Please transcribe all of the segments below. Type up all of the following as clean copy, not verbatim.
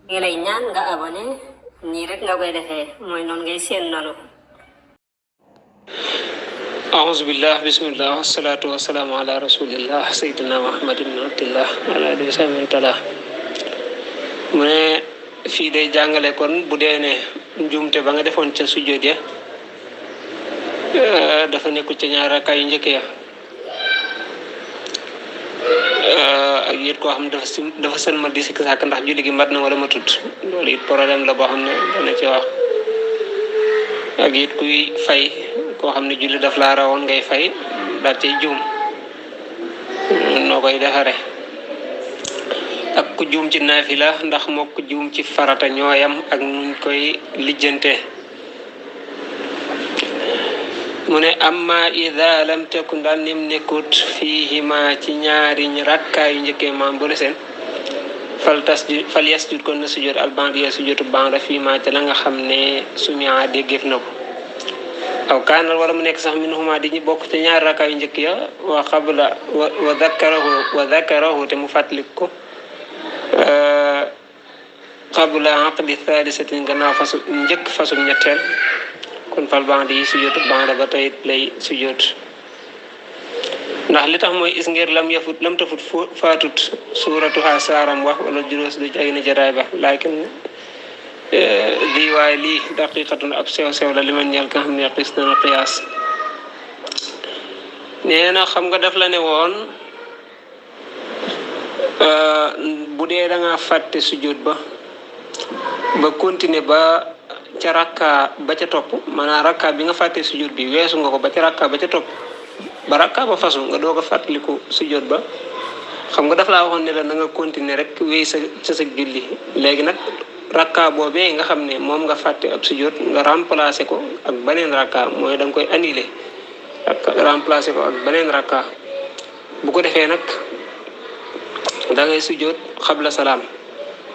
ngi lay ñaan nga abonné nii rek nga koy defee mooy noonu ngay seen nonu أعوذ بالله بسم الله والصلاة والسلام على رسول الله سيدنا محمد بن عبد الله وعلى آله وصحبه تلا mu ne fii day jàngale kon bu dee ne njuumte ba nga defoon ca sujjóot ya dafa nekkul ca ñaar rakkaa yu njëkk ya ak it koo xam dafa sëlmal di sikk sàkk ndax julli gi mat na wala matut loolu it problème la boo xam ne dana ci wax ak it kuy fay koo xam ne julli daf laa rawoon ngay fay daal cay juum noo koy defare ak ku juum ci naafila ndax moo ku juum ci farata ñooyam ak nuñ koy lijjante mu ne amma ida lam takun daal nim nekkut fiihima ci ñaari rakkaa yu njëkkee maam bu ne seen fal yasjud kon na sujjóot albandi ya sujjóotu banda fiima ca la nga xam ne sumia déggeef na ko aw kaanal wala mu nekk sax min huma di ñu bokk ca ñaari rakkaa yu njëkk ya wa qabla wa dakarahu te mu fàttalik ko qabla aqdi thalisatin gannaaw fasu njëkk fasum ñetteel kon fal bandi yi sujjóotu banda ba tey lay sujjóot ndax li tax mooy is ngir lam tafut faatut suuratuha saaram wax wala juróos du jagi na jaraay ba laakin lii waaye lii daqiqatun ab sew la li man ñeel ka xam ne xis dana qiyaas nee na xam nga def la ne woon bu dee da nga fàtte sujjóot ba continuer ba ca rakka ba ca topp maanaam rakka bi nga fàtte sujjóot bi weesu nga ko ba ca rakka ba ca topp ba rakka ba fasu nga doog a fàttaliku sujjóot ba xam nga daf laa waxoon ne la na nga continuer rek wéy sa julli léegi nag rakka boobee nga xam ne moom nga fàtte ab sujjóot nga remplacer ko ak beneen rakka mooy da nga koy annuler remplacer ko ak beneen rakka bu ko defee nag da ngay sujjóot xabla salaam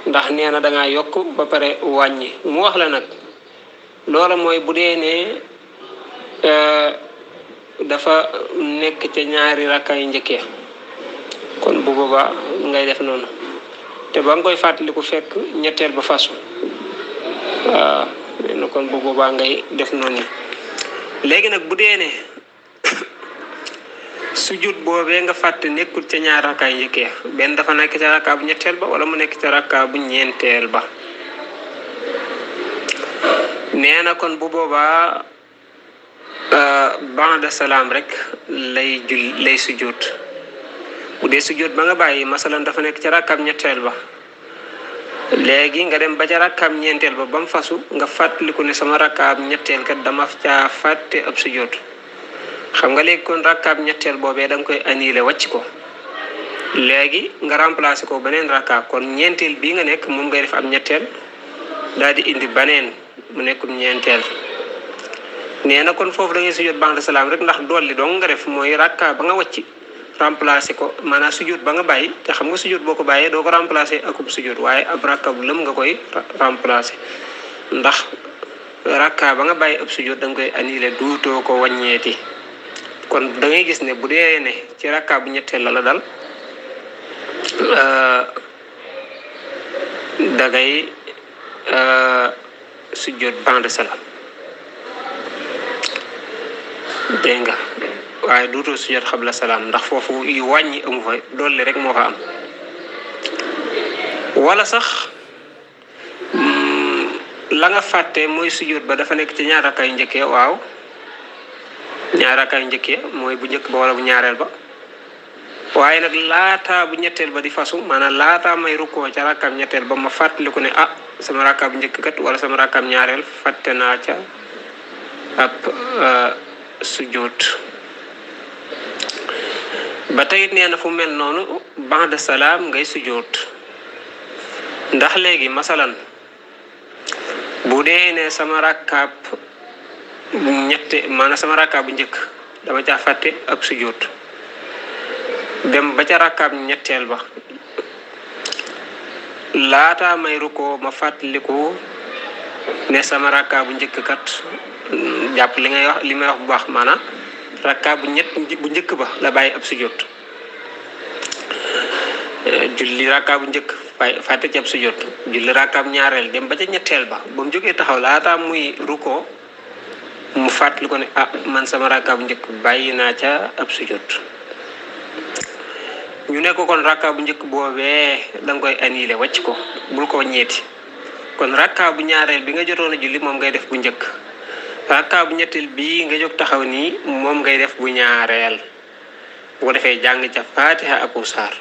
ndax nee na da ngaa yokk ba pare wàññi mu wax la nag loola mooy bu dee ne dafa nekk ca ñaari rakka yu njëkkee kon bu boobaa ngay def noonu te ba nga koy fàttaliku fekk ñetteel ba fasu waaw nee na kon bu boobaa ngay def noonu léegi nag bu dee ne sujud boobee nga fàtte nekkul ca ñaari rakka yu njëkkee benn dafa nekk ca rakka bu ñetteel ba wala mu nekk ca rakka bu ñeenteel ba nee na kon bu boobaa ba'da salaam rek lay sujud bu dee sujud ba nga bàyyi masalan dafa nekk ca rakkaab ñetteel ba léegi nga dem ba ca rakkaab ñeenteel ba ba mu fasu nga fàttaliku ne sama rakkaab ñetteel kat dama caa fàtte ab sujud xam nga léegi kon rakkaab ñetteel boobee da nga koy annuler wàcc ko léegi nga remplacer ko beneen rakkaab kon ñeenteel bii nga nekk moom ngay def ab ñetteel daal di indi beneen mu nekkum ñeenteel nee na kon foofu da ngay sujjóot ba'da salaam rek ndax dolli dong nga def mooy rakka ba nga wàcc remplacer ko maanaam sujjóot ba nga bàyyi te xam nga sujjóot boo ko bàyyee doo ko remplacer akub sujjóot waaye ab rakka bu lëm nga koy remplacer ndax rakka ba nga bàyyi ab sujjóot da nga koy annuler duutoo ko wàññeeti kon da ngay gis ne bu dee ne ci rakka bu ñetteel la dal da ngay sujjóot ba'da salaam dégg nga waaye duutoo sujjóot xabla salaam ndax foofu yu wàññi amu fa dolli rek moo fa am wala sax la nga fàtte mooy sujjóot ba dafa nekk ci ñaar rakkaa yu njëkkee waaw ñaar rakkaa yu njëkkee mooy bu njëkk ba wala bu ñaareel ba waaye nag laataa bu ñetteel ba di fasu maanaam laataa may rukkoo ca rakkaam ñetteel ba ma fàttaliku ne sama rakkaam njëkk kat wala sama rakkaam ñaareel fàtte naa ca ab sujjóot ba tey nee na fu mel noonu ba'da salaam ngay sujjóot ndax léegi masalan bu dee ne sama rakkaab sama rakkaab bu njëkk dama caa fàtte ab sujjóot dem ba ca rakkaab ñetteel ba laata may rukkoo ma fàttaliku ne sama rakkaab bu njëkk kat jàpp li may wax bu baax maanaam rakka bu njëkk ba la bàyyi ab sujjóot julli rakka bu njëkk fàtte ci ab sujjóot julli rakkaam ñaareel dem ba ca ñetteel ba ba mu jógee taxaw laata muy ruko mu fàttali ko ne man sama rakkaam njëkk bàyyi naa ca ab sujjóot ñu ne ko kon rakka bu njëkk boobee da nga koy annulé wàcc ko bul ko ñeeti kon rakka bu ñaareel bi nga jotoon a julli moom ngay def bu njëkk rakka bu ñetteel bii nga jóg taxaw nii moom ngay def bu ñaareel bu ko defee jàng ca Fatiha ak saar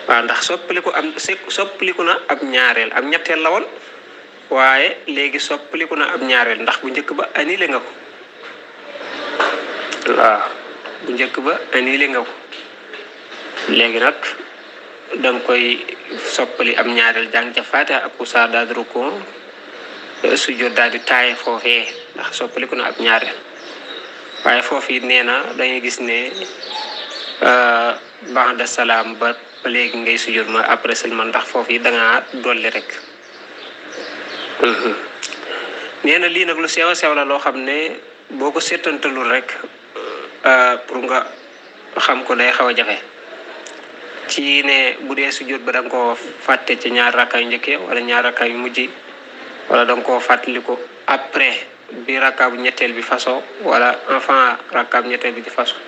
waaw ndax soppaliku na ab ñaareel ab ñetteel la woon waaye léegi soppaliku na ab ñaareel ndax bu njëkk ba annulé nga ko waaw bu njëkk ba annulé nga ko léegi nag danga koy soppali am ñaareel jàng ca Fatiha ak saar daal di rukkoo sujjóot daal di taaye foofee ndax soppaliku na ab ñaareel waaye foofu it nee na dañuy gis ne ba'da salaam ba léegi ngay sujjóot mooy après seulement ndax foofu it dangaa dolli rek nee na lii nag lu sew a sew la loo xam ne boo ko seetantalul rek pour nga xam ko day xaw a jafe ci ne bu dee sujjóot ba da nga koo fàtte ci ñaar rakka yu njëkkee wala ñaar rakka yu mujj wala da nga koo fàttali ko après bi rakka bu ñetteel bi façon wala enfant rakka bu ñetteel bi di façon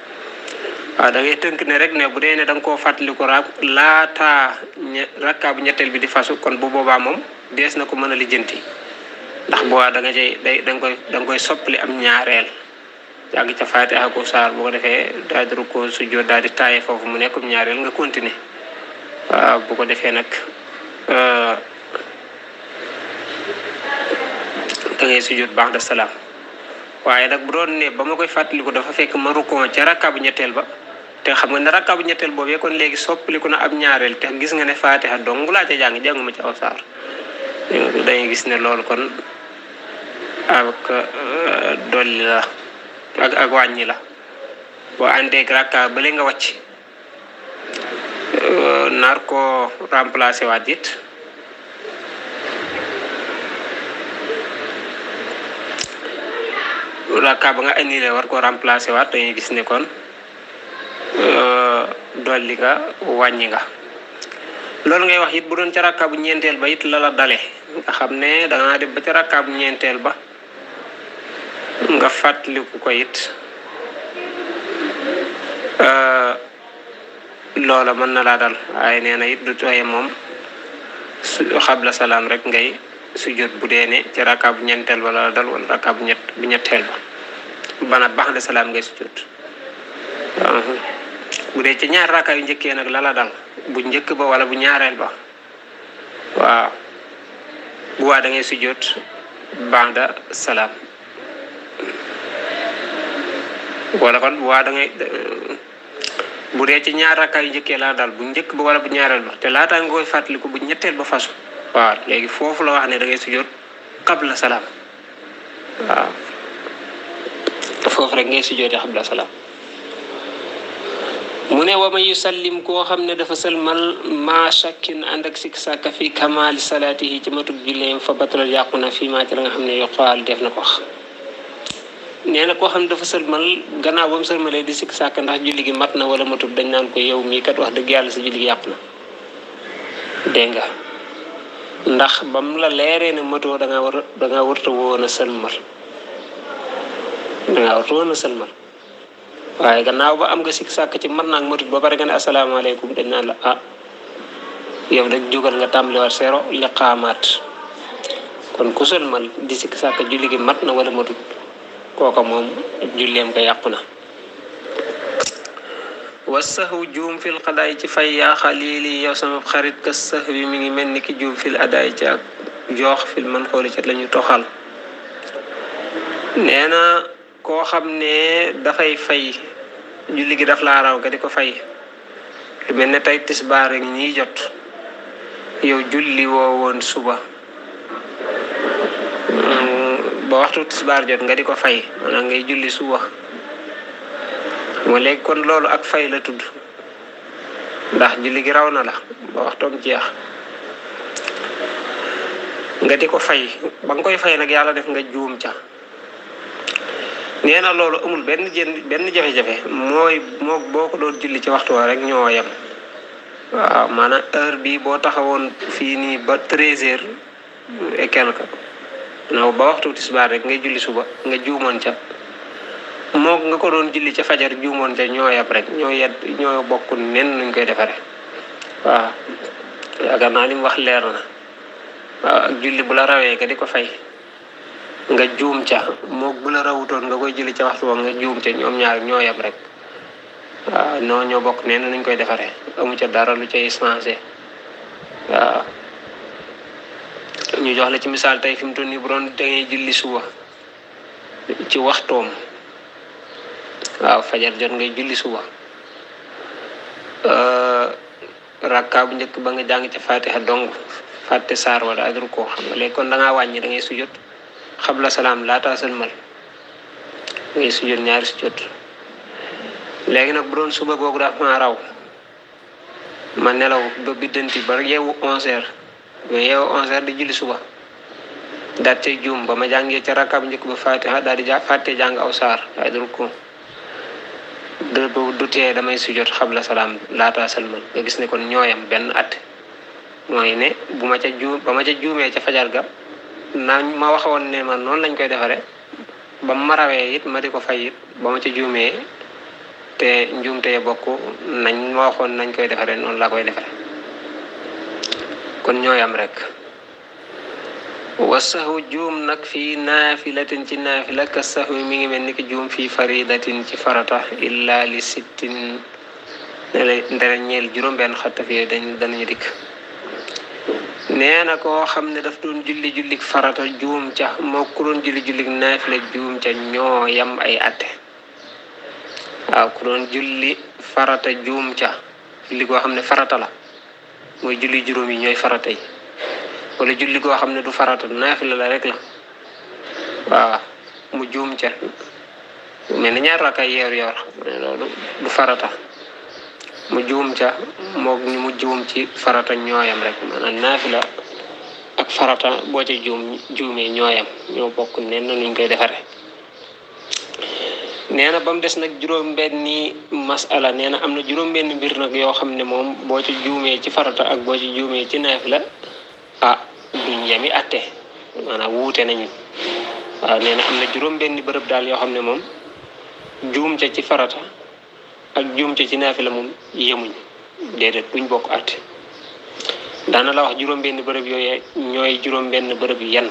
waaw da ngay tënk ne rek ne bu dee ne da nga koo fàttali ko laata rakka bu ñetteel bi di façon kon bu boobaa moom dees na ko mën a lijjanti ndax boobaa da nga koy soppali am ñaareel jàng ca Fatiha ak saar bu ko defee daal di rukkoo sujjóot daal di taaye foofu mu nekkum ñaareel nga continuer waaw bu ko defee nag da ngay sujjóot ba'da salaam waaye nag bu doon ne ba ma koy fàttaliku dafa fekk ma rukkoo ca rakka bu ñetteel ba te xam nga ne rakka bu ñetteel boobee kon léegi soppaliku na ab ñaareel te gis nga ne Fatiha dong laa ca jànguma ci aw saar dañuy gis ne loolu kon ak dolli la ak wàññi la boo àndeeg rakka bale nga wàcc nar ko remplacer waat it rakka ba nga annulé war ko remplacer waat dañuy gis ne kon dolli nga wàññi nga loolu ngay wax it bu doon ca rakka bu ñeenteel ba it la dale nga xam ne dangaa dem ba ca rakka bu ñeenteel ba nga fàttaliku ko it loola mën na laa dal waaye nee na it du tooye moom xabla salaam rek ngay sujjóot bu dee ne ci rakka bu ñeenteel ba la dal wala rakka bu ñetteel ba bana ba'da salaam ngay sujjóot bu dee ci ñaar rakka yu njëkkee nag la dal bu njëkk ba wala bu ñaareel ba waaw bu waa da ngay sujjóot ba'da salaam wala kon waa da ngay bu dee ci ñaar rakka yu njëkkee laa dal bu njëkk ba wala bu ñaareel ba te laataa nga koy fàttaliku bu ñetteel ba fasu waaw léegi foofu la wax ne da ngay sujjóot qabla salaam waaw foofu rek ngay sujjóotee qabla salaam mu ne wa man yusallim koo xam ne dafa sëlmal ma shakkin ànd ak sikk sàkka fi kamaali salaatihi ci matub julleem fa batalal yàqu na fii maa ci la nga xam ne yoqaal def na ko wax nee na koo xam ne dafa sëlmal gannaaw ba mu sëlmalee di sikk sàkk ndax julli gi mat na wala matub dañ naan ko yow mii kat wax dëgg yàlla sa julli gi yàqu na dégg nga ndax ba mu la leeree ne matoo da ngaa warta woon a sëlmal waaye gannaaw ba am nga sikk sàkk ci mën naag matut ba pare nga ne asalaamaaleykum dañ naan la yow dañ jógal nga tàmbaliwaat zéro liqaamaat kon ku sëlmal di sikk sàkk julli gi mat na wala matut kooka moom julleem ko yàqu na wa sahwu juum fil qadaay ci fay yaa xalili yow sama xarit ka sëh bi mi ngi mel ni ki juum fil adaay ci ak joox fil man xooli ci la ñu toxal nee na koo xam ne dafay fay julli gi daf laa raw nga di ko fay lu mel ne tey tisbaar rek ñiy jot yow julli woo woon suba ba waxtu tisbaar jot nga di ko fay maanaam ngay julli suba moo léegi kon loolu ak fay la tudd ndax julli gi raw na la ba waxtoom jeex nga di ko fay ba nga koy fay nag yàlla def nga juum ca nee na loolu amul benn jafe-jafe mooy boo ko doon julli ci waxtu wa rek ñoo yem waaw maanaam heure bi boo taxawoon fii nii ba 13h et quelque non ba waxtu tisbaar rek ngay julli suba nga juumoon ca moo nga ko doon julli ca fajar juumoon ca ñoo yab rek ñoo bokk nen nuñ koy defare waaw yaakaar naa li mu wax leer na waaw ak julli bu la rawee nga di ko fay nga juum ca moo bu la rawutoon nga koy julli ca waxtu wa nga juum ca ñoom ñaar ñoo yab rek waaw noo ñoo bokk nen nuñ koy defare amu ca dara lu cay changé waaw ñu jox la ci misaal tey fi mu toll nii bu doon da ngay julli suba ci waxtoom waaw fajar jot ngay julli suba rakka bu njëkk ba nga jàng ca fatiha dong fàtte saar wala adru ko xam nga léegi kon da ngaa wàññi da ngay sujjot xabla salaam laata sëlmal ngay sujjot ñaari sujjot léegi nag bu doon suba googu dafa maa raw ma nelaw ba biddanti ba yeewu 11h ma yeewu 11h di julli suba daat cay juum ba ma jàngee ca rakka bu njëkk ba fatiha daal di fàtte jàng aw saar adru ko du tee damay sujjot xabla salaam laata sëlmal nga gis ne kon ñooyam benn at mooy ne ba ma ca juumee ca fajar ga nañ ma waxoon ne ma noonu lañ koy defare ba ma rawee it ma di ko fay it ba ma ca juumee te njuumte bokk nañ ma waxoon nañ koy defare noonu laa koy defare kon ñooyam rek wasaxu juum nag fii naafilatin ci naafila ka saxu mi ngi mel ni ki juum fii faridatin ci farata illa li sittin ndere ñeel juróom-benn xattaf yooyu danañu dikk nee na koo xam ne daf doon julli farata juum ca moo ku doon julli naafila juum ca ñoo yam ay atte waaw ku doon julli farata juum ca julli goo xam ne farata la mooy julli juróom yi ñooy farata yi wala julli goo xam ne du farata naafila la rek la waaw mu juum ca mel ni ñaar rakka yor loolu du farata mu juum ca moog ñu mu juum ci farata ñooyam rek maanaam naafila ak farata boo ca juumee ñooyam ñoo bokk nen nuñ koy defare nee na ba mu des nag juróom-benni masala nee na am na juróom-benn mbir nag yoo xam ne moom boo ci juumee ci farata ak boo ci juumee ci naafila duñ yemi atte maanaam wuute nañu waaw nee na am na juróom-benni bërëb daal yoo xam ne moom juum ca ci farata ak juum ca ci naafila moom yemuñ déedéet duñ bokk atte daana la wax juróom-benni bërëb yooyu ñooy juróom-benn bërëb yan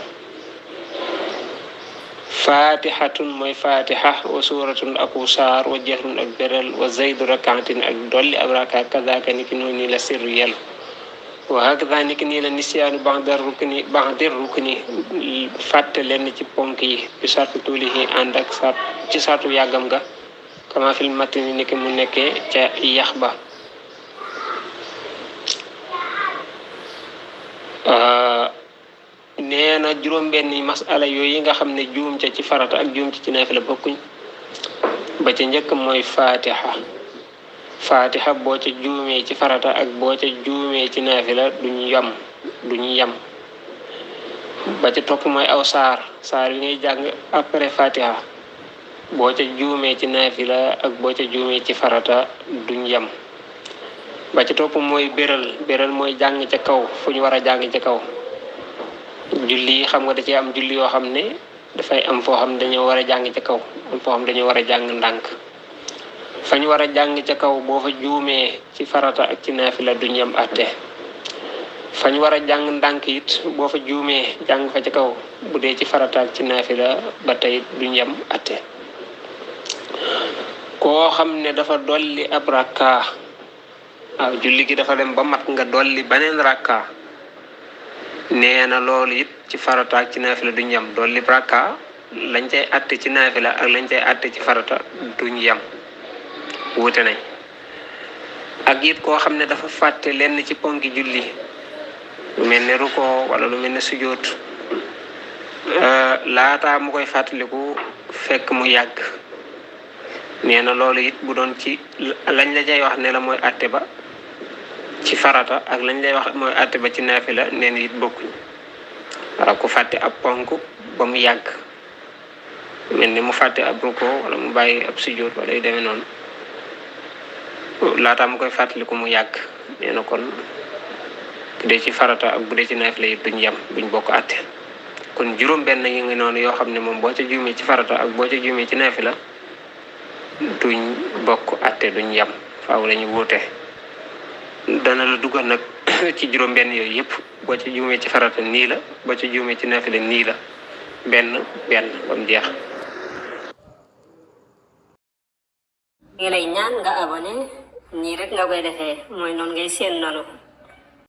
fatihatun mooy fatiha wa suratun aku saar wa jahrun ak beral wa zaydu rakaatin ak dolli ab raka kazaka ni ki noonu nii la sirru yelu wa hakada ni ki nii la nisyaanu baxdir rukni fàtte lenn ci ponk yi bi sartu tuulihi ànd ak ci sartu yàggam nga kama fil matni ni ki mu nekkee ca yax ba nee na juróom-benni masala yooyu nga xam ne juum ca ci farata ak juum ci naafila bokkuñ ba ca njëkk mooy fatiha boo ca juumee ci farata ak boo ca juumee ci naafila duñu yam ba ca topp mooy aw saar yi ngay jàng après fatiha boo ca juumee ci naafila ak boo ca juumee ci farata duñ yam ba ca topp mooy béral mooy jàng ca kaw fu ñu war a jàng ca kaw julli xam nga da ci am julli yoo xam ne dafay am foo xam ne dañoo war a jàng ca kaw am foo xam dañoo war a jàng ndànk fañ war a jàng ca kaw boo fa juumee ci farata ak ci naafila duñ yem atte fañ war a jàng ndànk it boo fa juumee jàng fa ca kaw bu dee ci farata ak ci naafila ba tey duñ yem atte koo xam ne dafa dolli ab rakka waaw julli gi dafa dem ba mat nga dolli beneen rakka nee na loolu it ci farata ak ci naafila duñ yem dolli rakka lañ cay atte ci naafila ak lañ cay atte ci farata duñ yem wuute nañ ak it koo xam ne dafa fàtte lenn ci ponki julli lu mel ne ruko wala lu mel ne sujjóot laata mu koy fàttaliku fekk mu yàgg nee na loolu it bu doon ci lañ la cay wax ne la mooy atte ba ci farata ak lañ lay wax mooy atte ba ci naafila nee na it bokkuñ waaw ku fàtte ab ponk ba mu yàgg mel ni mu fàtte ab ruko wala mu bàyyi ab sujjóot wala yu demee noonu laata mu koy fàttaliku mu yàgg nee na kon bu dee ci farata ak bu dee ci naafila yi duñ yem duñ bokk àtte kon juróom benn yi ngi noonu yoo xam ne moom boo ca juumee ci farata ak boo ca juumee ci naafila duñ bokk àtte duñ yem faaw lañu wuute dana la dugal nag ci juróom benn yooyu yëpp boo ca juumee ci farata nii la boo ca juumee ci naafila nii la benn ba mu jeex. ngi lay ñaan nga abonné nii rek nga koy defee mooy noonu ngay seen noonu